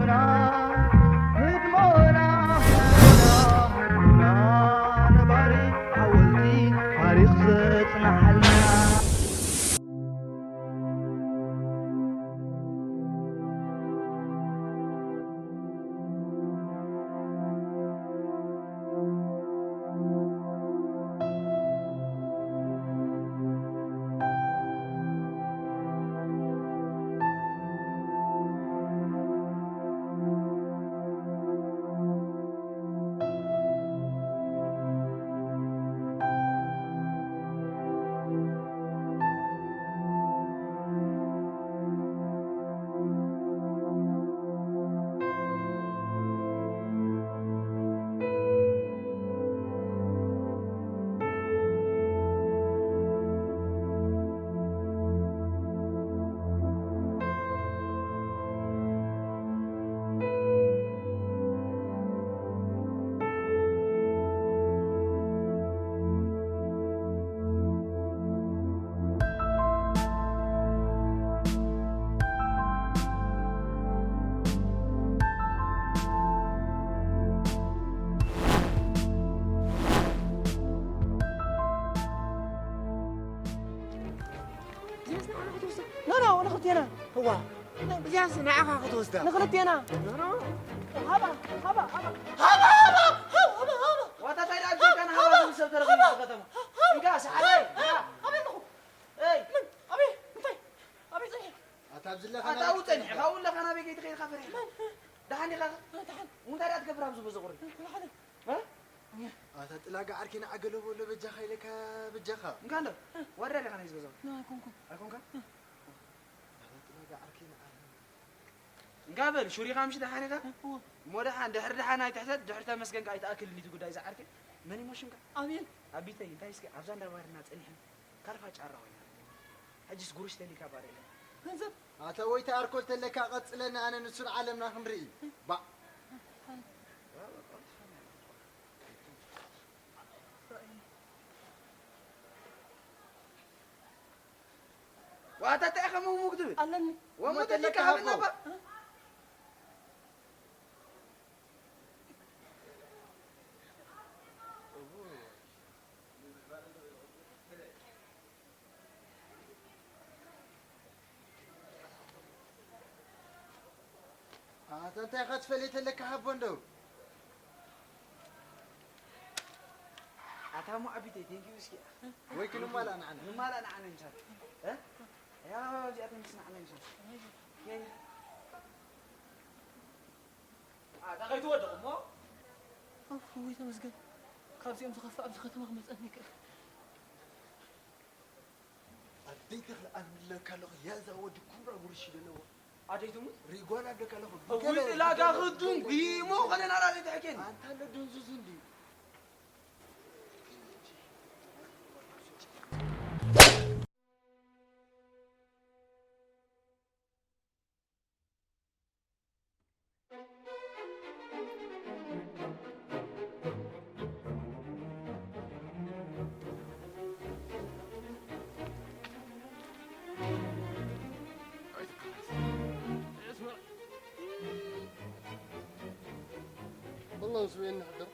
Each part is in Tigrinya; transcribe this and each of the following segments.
ህድሞና፣ ህድሞና፣ ህድሞና ነባሪ ሓወልቲ ታሪኽ ዘጽንሓልና። ኖ፣ ኖ፣ ንኽልቴና። እዋ፣ እዚኣስ ንዓኻ ክትወስዳ። ንኽልቴና። ኖ፣ ኖ። ሃባ፣ ሃባ፣ ሃባ። ሃባ፣ ሃባ፣ ሃባ፣ ሃባ፣ ሃባ። ዋታ ታይ ደኣ ብዘይካ ንሃባ ዝብል ሰብ ተረኺቡ ኣብዚ ከተማ። ሃባ፣ እንካ፣ ሰሓበይ፣ ሃባ፣ ሃባ። ሃባ ኣለኹ። ኤይ። ምን? ኣበይ? እንታይ? ኣበይ ጸኒሐ? ኣታ ኣብዚ ኣለኻ ኣታ ናበይ ኣብኡ ጸኒሐ፣ ትኸይድ? ካብኡ ኣለኻ ናበይ ከይትኸይድ ኢኻ ፈሪሕካ? መን? ደሓን ዲኻ? ኣታ ደሓን። እንታይ ደኣ ትገብር ኣብዚ ብዙ ቁሪ? ደሓን። እ? ኣታ ጥላጋ ዓርከይ ንዓ ገለ በሎ በጃኻ ኢለካ በጃኻ። እንካ ኣሎ። ወረደ ዲኻ ናይዚ ገዛ? ና፣ ኣይኮንኩን። ኣይኮንካ? ኣታ ጥላጋ ዓርከይ ንዓ። እንካ በል፣ ሹሪኻ ምሽ ደሓን ኢኻ? እዎ። እሞ ደሓን፣ ድሕሪ ደሓን ኣይትሕተት፣ ድሕሪ ተመስገንካ ኣይትኣክል፣ ኒቲ ጉዳይ ዝዓርከይ። መን እሞ ሽምካ? ኣቤል። ኣቢተይ፣ እንታይ እስኪ ኣብዛ እንዳባርና ጸኒሕና፣ ካልፋ ጫራ ኮይና። ሕጂስ ጉርሽ ተሊካ ባር የለን። ገንዘብ። ኣታ ወይ ተኣርኮል ተለካ ቀጽለና፣ ኣነ ንሱን ዓለምና ክንርኢ። ባእ። ዋታ እንታይ ኢኻ ምውግ ትብል? ኣለኒ። ወሞ እሞ ተለካ ተለካ ሃበና ሃቦ። እባ። ኣታ እንታይ ኢኻ ትፈልጥ ኣለካ ሃቦ እንደው? ኣታ እሞ ዓቢተይ፣ ቴንኪዩ እስኪ። ወይ ክንማላእ ንዓና። ንማላእ ንዓና ይምሳል። እ? ያ፣ እዚኣተን ምስ ንዓና ይምሳል። ኣታ ከይትወድቕ እሞ። ኣፍ፣ ወይ ተመስገን። ካብዚኦም ዝኸፍእ ኣብዚ ከተማ ክመልጸኒ ይክእል። ኣደይ ተኽለ ኣምለካ ኣለኹ፣ ያዛ ወዲ ኩምራ ጉርሽ ደለዎ። ኣደይ ትሙት? ሪጓል ኣምለካ ኣለኹ። እውይ፣ ጥላጋ ክዱን፣ ቢሞ ኸለና ላለ ተሕኬን። ኣንታ ኣሎ ድንዙዝ እንዲ። والله نسوي نحضر.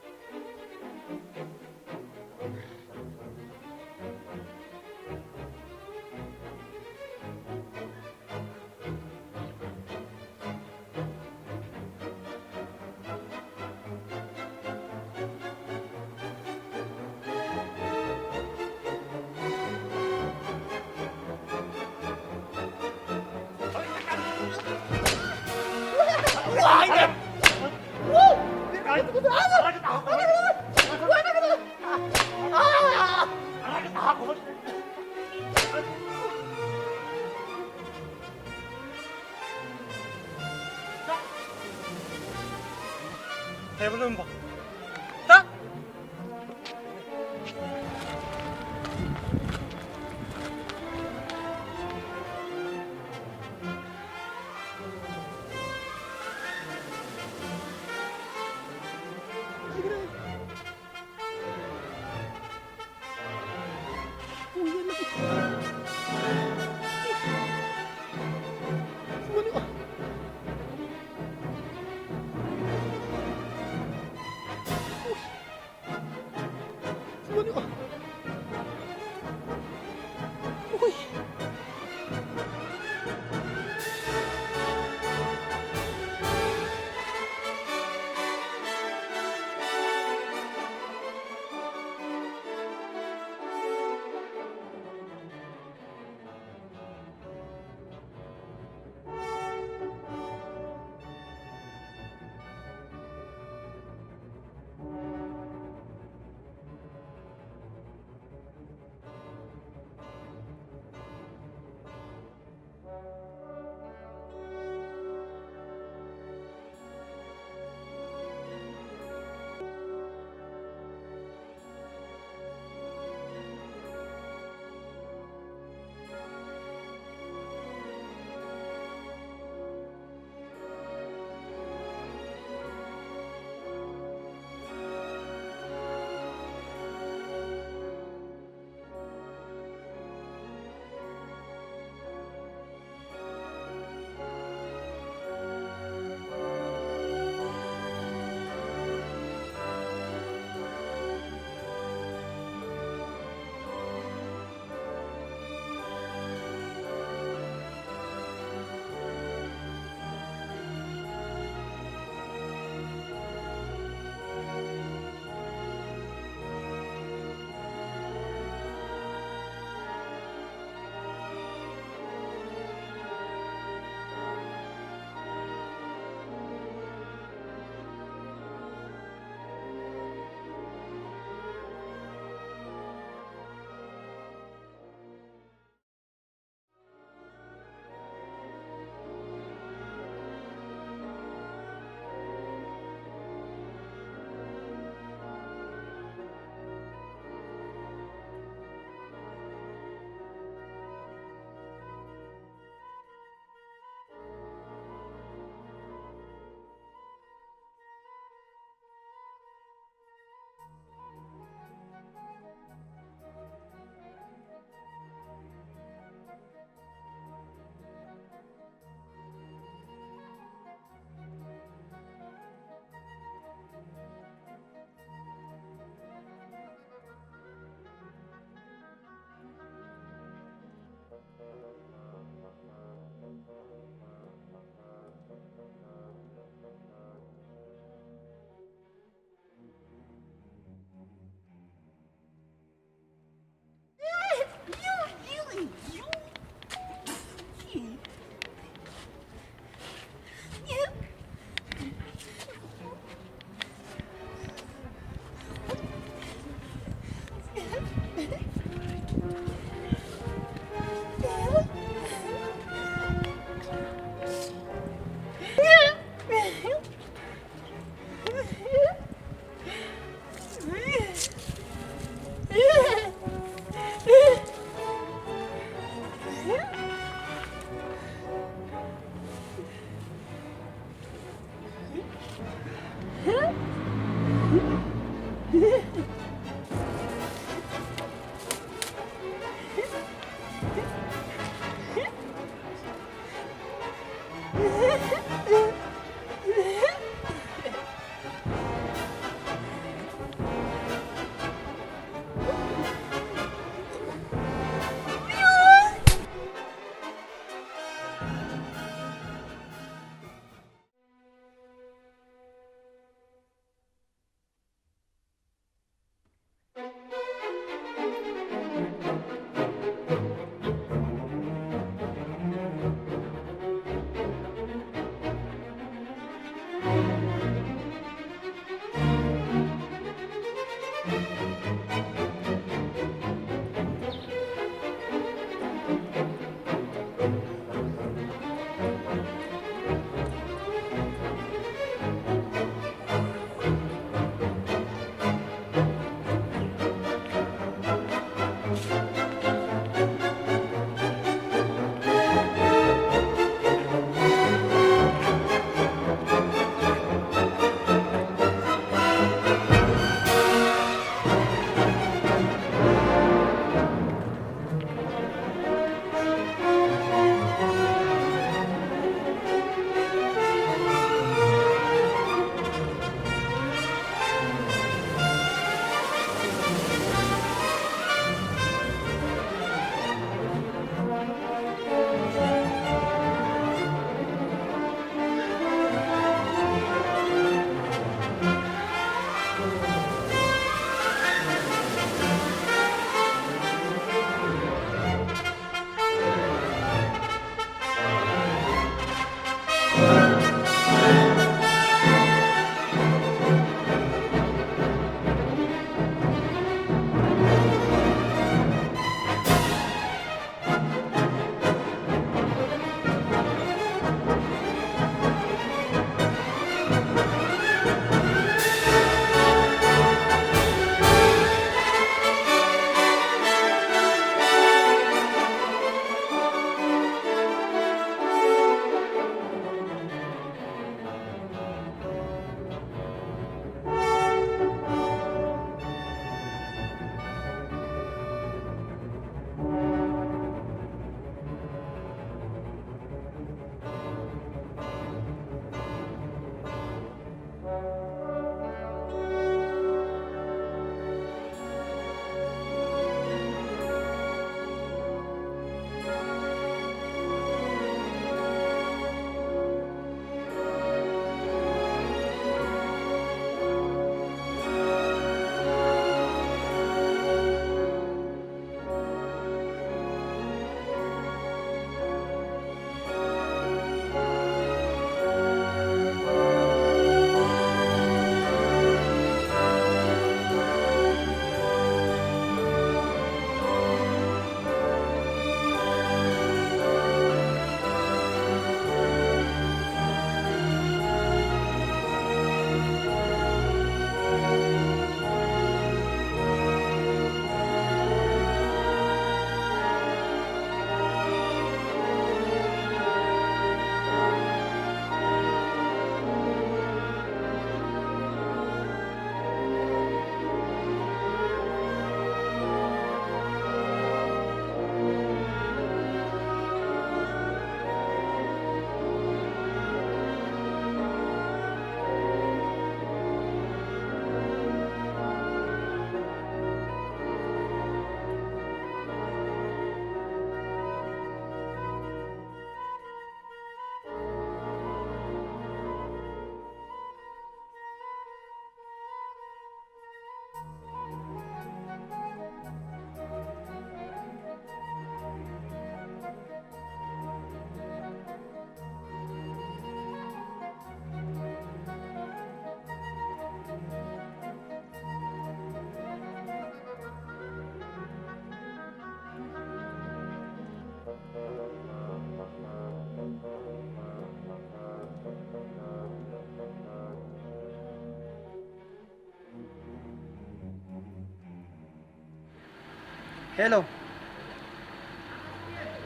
ሄሎ፣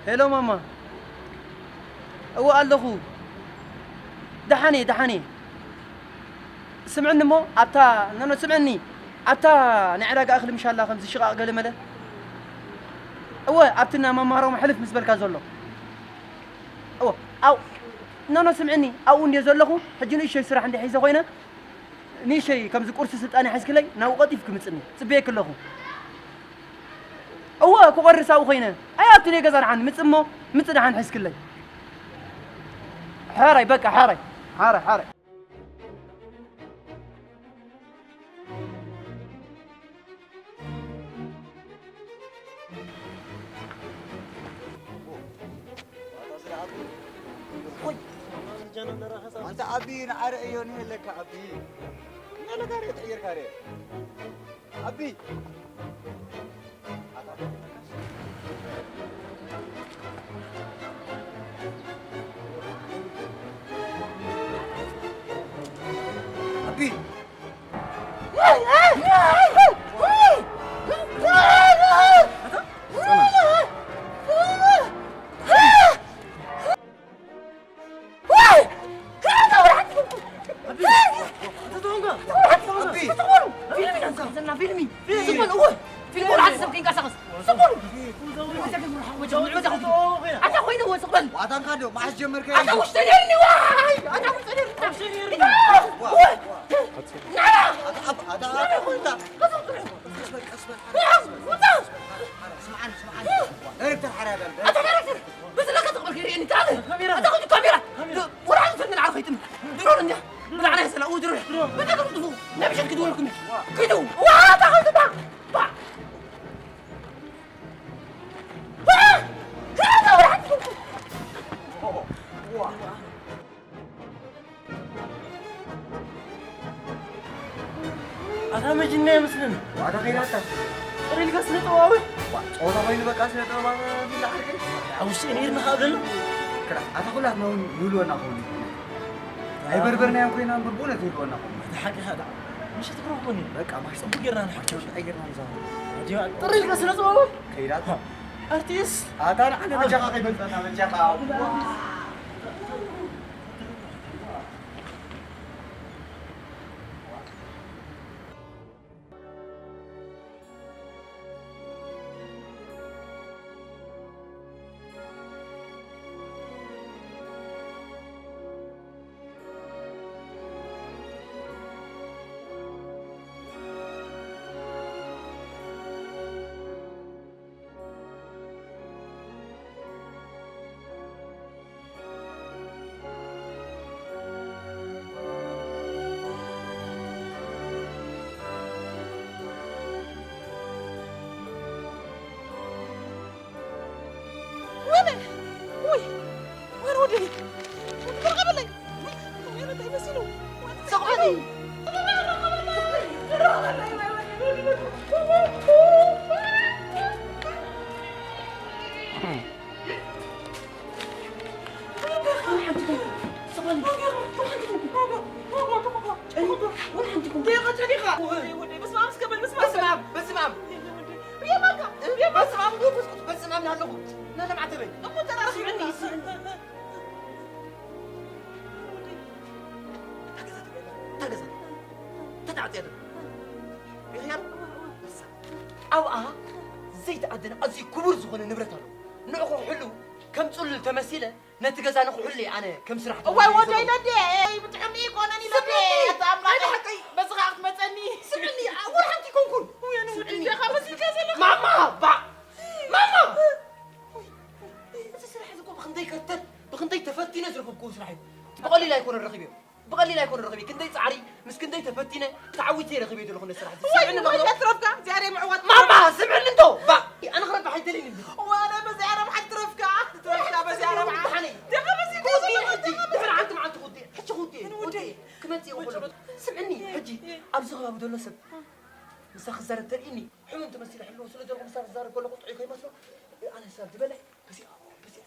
ሄሎ ማማ፣ እወ ኣለኹ። ደሓን እየ፣ ደሓን እየ። ስምዕኒ እሞ ኣብታ፣ ኖ፣ ኖ፣ ስምዕኒ፣ ኣብታ ናይ ዕዳጋ እኽሊ ምሻላ ከም ዝሽቓቕ ገለ መለ፣ እወ፣ ኣብቲ ናይ መማሮም ሕልፍ ምስ በልካ ዘሎ፣ እወ፣ ኣው፣ ኖ፣ ኖ፣ ስምዕኒ፣ ኣብኡ እንድየ ዘለኹ። ሕጂ ንእሽተይ ስራሕ እንድየ ሒዘ ኮይነ፣ ንእሽተይ ከምዚ ቁርሲ ስልጣን ሒዝክለይ ናብኡ ቀልጢፍኪ ምጽኒ፣ ጽበየኪ ኣለኹ። እወ፣ ክቆርስ ኣብኡ ኮይነ። ኣይ፣ ኣብቲ ናይ ገዛ ደሓን ምጽ እሞ፣ ምጽ ደሓን ሒዝክለይ። ሓራይ፣ በቃ፣ ሓራይ፣ ሓራይ፣ ሓራይ። ኣንተ ኣቢ ንዓረ እዮ ንህለካ ኣቢ። እና ለጋሪ ተቀየርካ ረ። ኣቢ። ኣቢ። ዋታንካ ዶ ማሕስ ጀመርከ? ኣታ ውሽጢ ነርኒ፣ ዋይ! ኣታ ውሽጢ ነርኒ። ኣታ፣ ኣታ፣ ኣታ፣ ኣታ፣ ስምዓኒ፣ ስምዓኒ። ዳይሬክተር ሓራ በል። ኣታ ዳይሬክተር፣ በዚ ለካ ተቕበል ከይርእየኒ፣ እንታይ ኣለ? ካሜራ። ኣታ ኸይዱ ካሜራ። ካሜራ። ወላ ሓንቲ ፊልም ንዓኻ ከይትም። ድሮን እንዲያ። ብላዕና የሰላ፣ ኡ ድሮን። ድሮን። በቃ፣ ጥፉ፣ ጥፉ። ናብ ምሸት ክድወልኩም እዩ። ዋ። ኪዱ። ዋ፣ ኣታ ኸይዱ፣ ባ፣ ባ። ዋ። ዋ። ኣታ መጅና ይመስልን። ዋታ ከይዳታ። ጥሪልካ ስነ ጥበባዊ። ዋ፣ ጸወታ ኮይኑ በቃ ስነ ጥበባዊ ቢላ ዓርከይ። ኣብ ውሽጢ ነይርና ካብ ደሎ። ክላ፣ ኣታ ኩላትና እውን ይብልወና ኸውን። ኣይበርበርናዮን ኮይና እምበር ብእውነት ይብልወና ኸውን። እቲ ሓቂ ኢኻ ደኣ። ምሽ ትግረም ኮኒ። በቃ ማሽ ጽቡቅ ጌርና ንሓቸው። ኣይጌርና ንዛረብ። ዲማ ጥሪልካ ስነ ጥበባዊ። ከይዳታ። ኣርቲስት። ኣታ ንዓና በጃኻ ከይፈልጠና በጃኻ። ወይኔ! ውይ! ወይኔ ወደይ! ወይኔ በርቀበለይ! ውይ! ወይኔ እንታይ መሲሉ? ስቕ በሊ! በስመ ኣብ፣ በስመ ኣብ። በስመ ኣብ፣ በስመ ኣብ። በስመ ኣብ፣ መንፈስ ቅዱስ፣ በስመ ኣብ፣ ናለኹ። ናለም ዓተበይ። እሞ ተራርኺ። እታ ገዛ ተገላ፣ እታ ገዛ ተተዓጽያ። ሪኽያ ዶ? ኣብኣ ዘይተኣደነ ኣዝዩ ክቡር ዝኾነ ንብረት ኣሎ። ንዕኹ ክሕሉ ከም ጽሉል ተመሲለ ነቲ ገዛ ንኽሕሉ እየ ኣነ ከም ስራሕ እዋይ ተዋሂበ ወደይ ዘለኹ። ነዴ፣ እይ፣ ብጥዕሚ ይኮነን ኢለ ስምዕኒ፣ ኣታ ኣምላኽ። ናይ ብሓቂ። በዚ ኸዓ ክትመጸኒ። ስምዕኒ፣ ኣ-፣ ወላ ሓንቲ ይኮንኩን። ውይ፣ ኣነ ወደይ ስምዕኒ። ዲኻ መሲልካ ዘለኻ? ማማ፣ ባ-፣ ማማ! እዚ ስራሕ እዚ እኮ ብኽንደይ ከርተት፣ ብኽንደይ ተፈቲነ ዝረኸብክዎ ስራሕ እዩ። ብቐሊል ኣይኮነን ረኺበዮ። ብቐሊል ኣይኮነ ረኺበ። ክንደይ ጻዕሪ፣ ምስ ክንደይ ተፈቲነ፣ ተዓዊተ ረኺበ ዘለኹ ነዚ ስራሕ እዚ። ወይ፣ ስምዕኒ ወይ፣ ዶ? ትረፍካ፣ እግዚኣብሔር ምዕዋት። ማማ፣ ስምዕኒ እንዶ። ባ፣ ኣነ ክረብሕ ኣይደልን እንዶ። ዋላ በዚ ዓረብ ሓንቲ ትረፍካ፣ ትረፍካ በዚ ዓረብ ሓንቲ። ደሓነይ። ደሓ በዚ ኩቲ፣ ደሓ በዚ ኩቲ፣ ደሓ ሓንቲ መዓልቲ ኩቲ፣ ሕጂ ኩቲ፣ ወደይ። ኩቲ፣ ክመጽእ ይኹን። ስምዕኒ፣ ሕጂ ኣብዚ ከባቢ ዘሎ ሰብ ምሳኺ ክዛረብ ተርእይኒ፣ ሕሙም ተመሲለ ሕልዎ ስለ ዘለኹ ምሳኺ ክዛረብ ከለኹ ጥዑይ ከይመስሎ፣ ኣነ ሰብ ዝበልዕ በዚኣ፣ በዚኣ።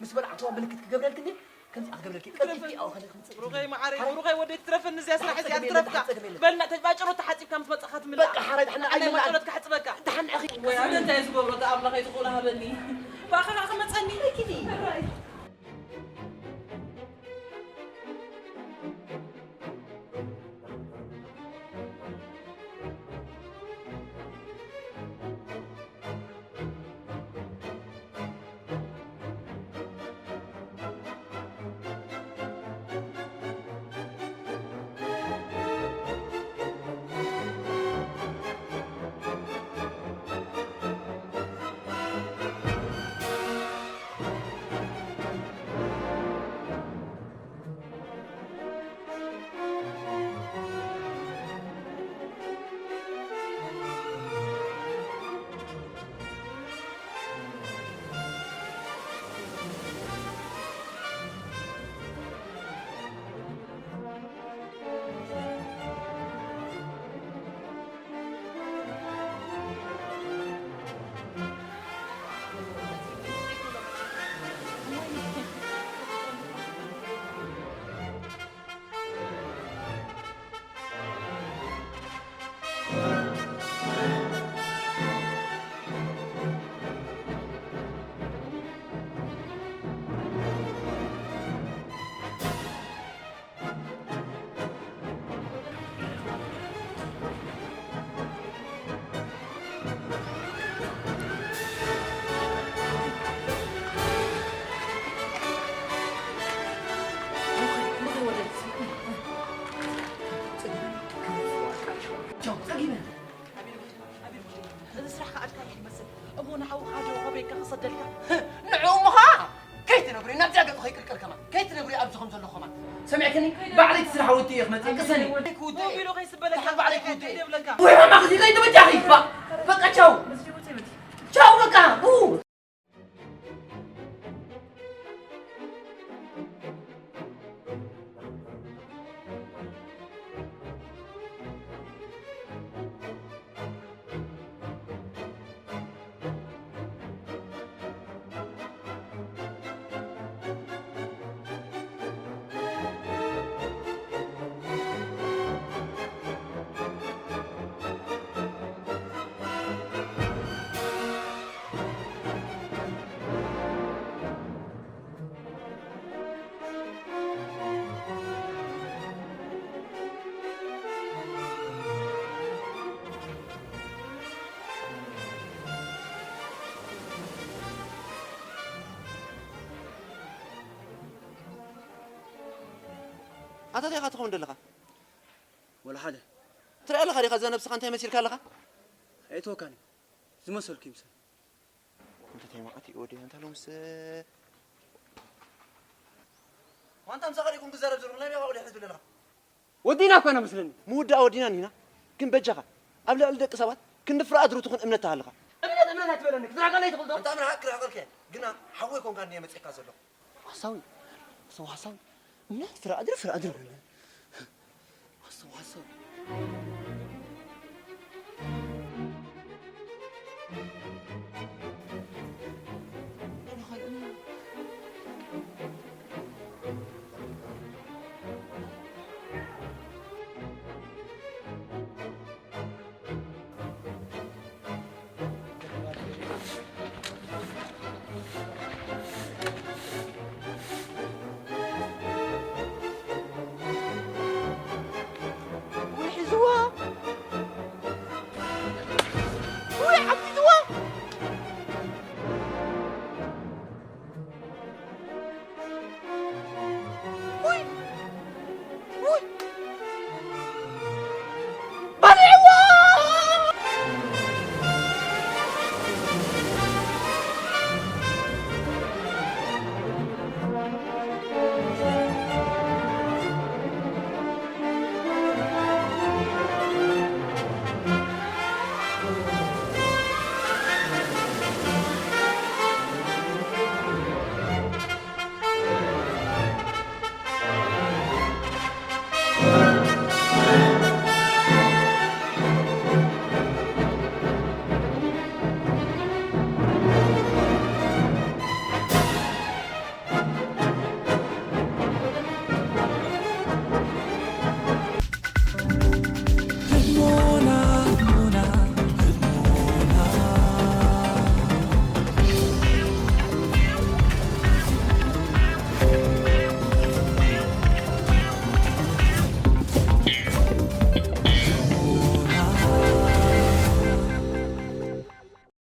ምስ በልዓትዋ ምልክት ክገብረልኪ እንዴ? ከምዚኣ ክገብረልኪ፣ ቀልጢፍኪ ኣብኡ ከለኺ ምጽእ። ብሩኸይ መዓረይ፣ ሓራይ። ብሩኸይ ወደይ ትረፈኒ እዚኣ ስራሕ እዚኣ ሓራይ ትረፍካ። ሓራይ። በልና፣ ተባጭሮ ተሓጺብካ ምስ መጻኻ ትምለስ። በቃ፣ ሓራይ፣ ድሕና ኣነ ኣይምላእን። ማጭሮ ትሓጽበካ። ድሓን ኣኺ። ወይ፣ ኣነ እንታይ ዝገብሮ፣ እታ ኣምላኸይ ዝኽእሎ ሃበኒ። ብኣኻ ከዓ ክመጸኒ። ኪዲ። ሕራይ። ከይቅልቀል ከማን ከይትነግሪ ኣብዚ ከም ዘለኹ ከማን ሰሚዕክኒ? ባዕለይ እቲ ስራሕ ወዲ እየ ክመፅእ ቅሰኒ። ክውድእ ኢሉ ከይስበለካ ባዕለይ ክውድእ ይብለካ። ወይ ማማ ክዚ ከይትበጃኺ ባ በቃ ቻው ቻው በቃ ቡ ኣታ እንታይ ኢኻ ትኸውን ዘለኻ? ወላ ሓደ ትሪኣ ኣለኻ ዲኻ እዛ ነብስኻ እንታይ መሲልካ ኣለኻ? ኣይተወካን እዩ ዝመሰልኩ ይምሰል እንተ ተይማዓት እዩ ወዲ እንታ ሎምስ ዋንታ ምሳኻ ዲኩም ክዛረብ ዘለኹ ናይ ሚያዋ ወዲ ሕዝብ ኣለኻ ወዲና እኮ ኢና መስለኒ ምውዳእ ወዲና ኢና ግን በጃኻ ኣብ ልዕሊ ደቂ ሰባት ክንዲ ፍረ ኣድሩ ትኹን እምነት ተሃልኻ እምነት እምነት ኣይትበለኒ ክትራቀለይ ትኽእል ዶ ኣንታ ምን ሃቅ ክራቀልከ ግና ሓወይ ኮንካ እንዲየ መጺእካ ዘለኹ ሓሳዊ ሓሳዊ ሓሳዊ እምነት ፍረ ኣድሪ ፍረ ኣድሪ ኾነ ሓሳዊ ሓሳዊ